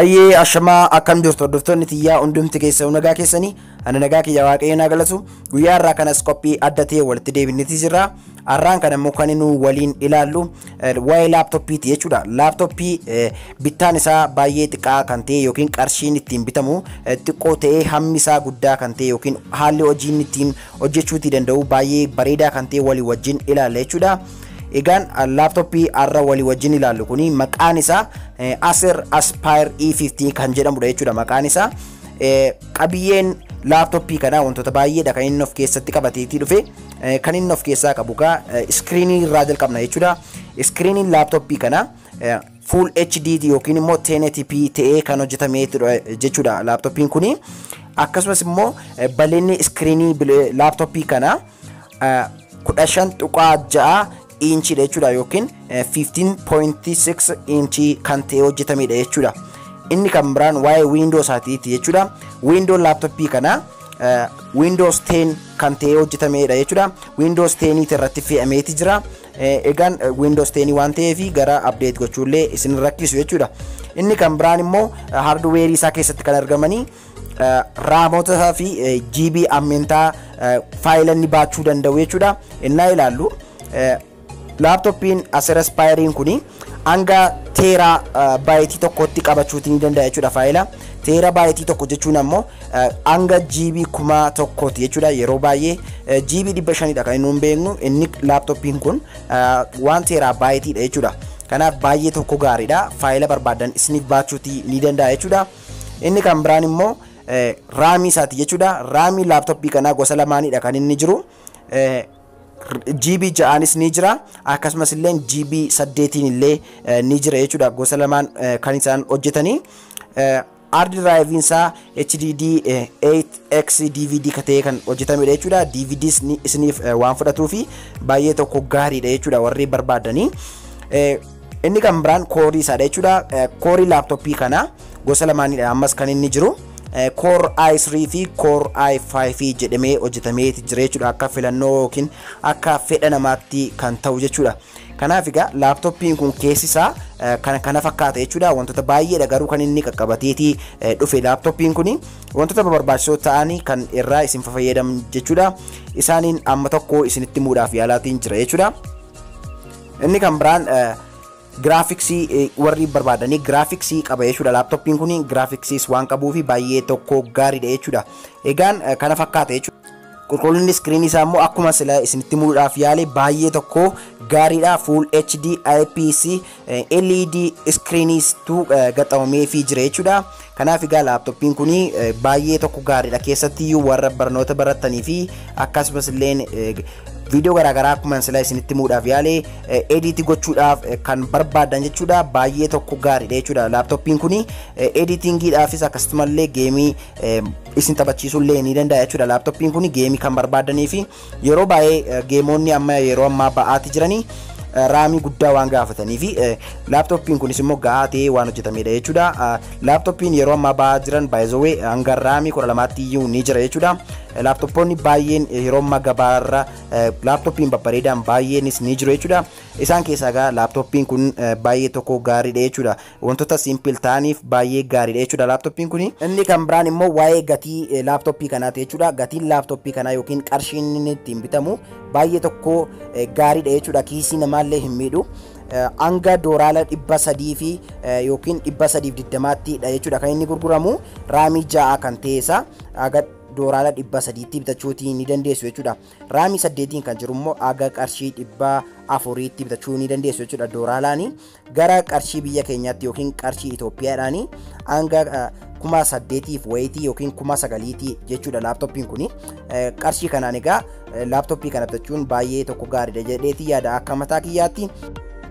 Baay'ee ashamaa, akkam jirtu hordoftoonni tiyyaa hundumti keessa? Nagaa keessanii? Ani nagaa kiyya, Waaqayyo naa galatu. Guyyaa har'aa kanas qophii adda ta'e walitti deebiniti jirra. Har'aan kana immoo kan nu waliin ilaallu waa'ee laaptooppiiti jechuudha. Laaptooppii bittaan isaa baay'ee xiqqaa kan ta'e yookiin qarshiin ittiin bitamu xiqqoo ta'ee hammi isaa guddaa kan ta'e yookiin haalli hojiin ittiin hojjechuutii danda'u baay'ee bareedaa kan ta'e walii wajjin ilaalla jechuudha. Egaan laaptooppii har'a walii wajjin ilaallu kuni maqaan isaa Acer Aspire E15 kan jedhamudha jechuudha maqaan isaa. Qabiyyeen laaptooppii kanaa wantoota baay'eedha kan inni of keessatti qabateetii dhufe. Kan inni of keessaa qabu gaa iskiriinii irraa jalqabna jechuudha. Iskiriiniin laaptooppii kanaa Full HD yookiin immoo 1080p ta'ee kan hojjetame jechuudha laaptooppiin kuni. Akkasumas immoo bal'inni iskiriinii laaptooppii kanaa 15.6 inchiidha jechuudha yookiin 15.6 inchii kan ta'e hojjetamedha jechuudha. Inni kan biraan waa'ee Windows isaatiiti jechuudha. Windows laaptooppii kanaa Windows 10 kan ta'e hojjetamedha jechuudha. Windows 10 irratti fe'ameeti jira. Egaan Windows 10 waan ta'eef gara update gochuullee isin rakkisu jechuudha. Inni kan biraan immoo hardware isaa keessatti kan argamanii raamota fi GB ammentaa faayila inni baachuu danda'u jechuudha. Innaa ilaallu, laaptooppiin Acer Aspireen kuni hanga terabyte 1tti qabachuutii ni danda'a jechuudha faayila. Terabyte 1 jechuun ammoo hanga GB 1000ti jechuudha. Yeroo baay'ee GB 500dha kan inni beeknu, inni laaptooppiin kun 1 terabyteiidha jechuudha. Kanaaf baay'ee tokko gaariidha. Faayila barbaadan isiniif baachuutii ni danda'a jechuudha. Inni kan biraan immoo raamii isaati jechuudha. Raamii laaptooppii kanaa gosa lamaanidha kan inni jiru. GB 6nis ni jira, akkasumas illee GB 8 illee ni jira jechuudha, gosa lamaan kan isaan hojjetanii. Hard drive isaa HDD 8X DVD ka ta'e kan hojjetamedha jechuudha. DVDs isiniif waan fudhatuu fi baay'ee tokko gaariidha jechuudha warri barbaadanii. Inni kan biraan koorii isaadha jechuudha. Koorii laaptooppii kana gosa lamaanidha ammas kan inni jiru. Core i3 fi Core i5 jedhamee hojjetamee jira jechuudha, akka filannoo yookiin akka fedha namaatti kan ta'u jechuudha. Kanaaf egaa laaptooppiin kun keessi isaa kana kana fakkaata jechuudha. Wantoota baay'eedha garuu kan inni qaqqabateetii dhufe laaptooppiin kun wantoota barbaachisoo ta'anii kan irraa isin fayyadaman jechuudha. Isaaniin amma tokko isinitti himuudhaaf yaalaatiin jira jechuudha. Inni kan biraan giraafiksii warri barbaadanii giraafiksii qaba jechuudha. Laaptooppiin kun giraafiksiis waan qabuuf baay'ee tokko gaariidha jechuudha. Egaan kana fakkaata jechuudha. Qulqullinni iskiriinii isaa immoo akkuma sila isinitti himuudhaaf yaale baay'ee tokko gaariidha. Full HD IPS LED iskiriiniitu gaxamameefii jira jechuudha. Kanaaf egaa laaptooppiin kun baay'ee tokko gaariidha. Keessatti warra barnoota baratanii fi akkasumas illee viidiyoo garaagaraa akkuma sila isinitti himuudhaaf yaale edit gochuudhaaf kan barbaadan jechuudha, baay'ee tokko gaariidha jechuudha. Laaptooppiin kun editingiidhaafis akkasumallee geemii isin taphachiisuullee ni danda'a jechuudha. Laaptooppiin kun geemii kan barbaadanii fi yeroo baay'ee geemonni amma yeroo ammaa ba'aati jiranii raamii guddaa waan gaafatanii fi laaptooppiin kunis immoo gahaa ta'ee waan hojjetamedha jechuudha. Laaptooppiin yeroo ammaa ba'aa jiran baay'ee hanga raamii 12tti iyyuu ni jira jechuudha. Laaptooppoonni baay'een yeroo ammaa gabaarra laaptooppiin babbareedaan baay'eenis ni jiru jechuudha. Isaan keessaa egaa laaptooppiin kun baay'ee tokko gaariidha jechuudha. Wantoota simple ta'aniif baay'ee gaariidha jechuudha laaptooppiin kun. Inni kan biraan immoo waa'ee gatii laaptooppii kanaati jechuudha. Gatiin laaptooppii kanaa yookiin qarshiin inni ittiin bitamu baay'ee tokko gaariidha jechuudha. Kiisii namaallee hin miidhu. Hanga dooraala 300 fi yookiin 320ttidha jechuudha kan inni gurguramu. Raamii 6 kan ta'e isaa haga dooraala 300tti bitachuutii ni dandeessu jechuudha. Raamii 8n kan jiru immoo haga qarshii 400tti bitachuu ni dandeessu jechuudha dooraalaani. Gara qarshii biyya keenyaatti yookiin qarshii Itoophiyaadhaani hanga 8,000f wayitii yookiin 9,000ti jechuudha laaptooppiin kuni. Qarshii kanaan egaa laaptooppii kana bitachuun baay'ee tokko gaariidha jedheeti yaada akka mataa kiyyaatti.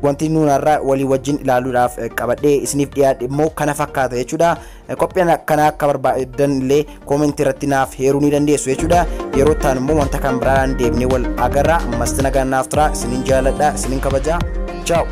Wanti nuun har'a walii wajjin ilaaluudhaaf qabadhee isiniif dhiyaadhe immoo kana fakkaata jechuudha. Qophii kana akka barbaadan illee koomentii irratti naaf heeruu ni dandeessu jechuudha. Yeroo ta'an immoo wanta kan biraan deebinee wal agarra. Ammas nagaan naaf tura. Isinin jaaladha, isinin kabaja. Ciao.